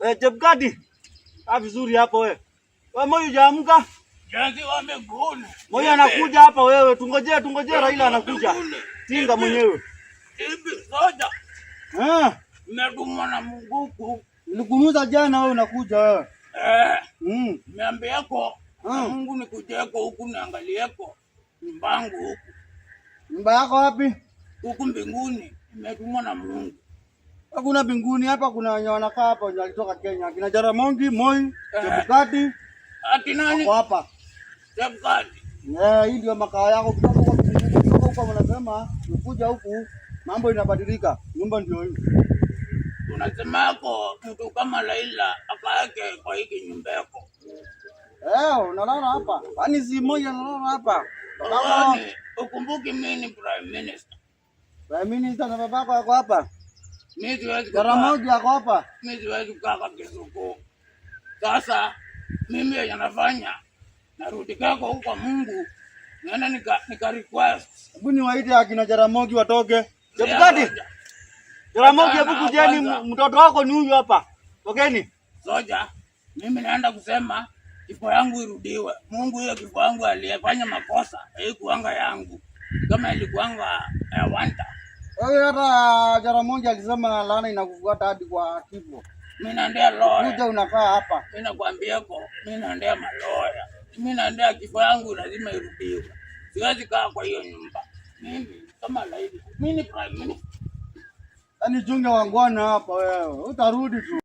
Eh, Chebukati. Kaa vizuri hapo wewe. Wewe Moi hujaamka? Jazi wa mbinguni. Moi anakuja hapa wewe. Tungojee, tungojee Raila anakuja. Tinga mwenyewe. Hivi soja. Eh, Nimetumwa na Mungu huku. Nilikunuza jana wewe unakuja wewe. Eh, niambieko na Mungu nikujeko huku niangalieko nyumba yangu huku. Nyumba yako wapi? Huku mbinguni nimetumwa na Mungu. Hakuna mbinguni hapa, kuna wenye wanakaa hapa wenye walitoka Kenya. Kina Jaramogi, Moi, Chebukati. Ati nani? Wako hapa. Chebukati. Eh, hii ndio makao yako kutoka huko kutoka huko wanasema ukuja huku mambo inabadilika. Nyumba ndio hii. Unasemako mtu kama Raila akaeke kwa hiki nyumba yako. Eh, unalala hapa. Yaani si mmoja analala hapa. Yaani ukumbuki mimi ni prime minister. Prime minister na babako yako hapa. Mimi siwezi kukaa. Jaramogi yako hapa. Mimi siwezi kukaa kwa kisuku. Sasa mimi yenye nafanya narudi kako huko kwa Mungu, naenda nika request. Hebu niwaite akina Jaramogi watoke. Chebukati. Jaramogi, hebu kujeni, mtoto wako ni huyu hapa. Tokeni. Soja, mimi naenda kusema kifo yangu irudiwe. Mungu, hiyo kifo yangu aliyefanya makosa haikuanga yangu, kama ilikuanga ya wanta. Wewe hata Jaramogi alisema laana inakufuata hadi kwa kifo. Mimi naendea lawyer. Kuja unakaa hapa. Mimi nakwambiako, mimi naendea maloya. Mimi naendea kifo yangu lazima irudiwe. Siwezi kaa kwa hiyo nyumba. Mimi kama Raila, mimi ni prime minister. Yaani chunge wangwana hapa wewe. Utarudi tu.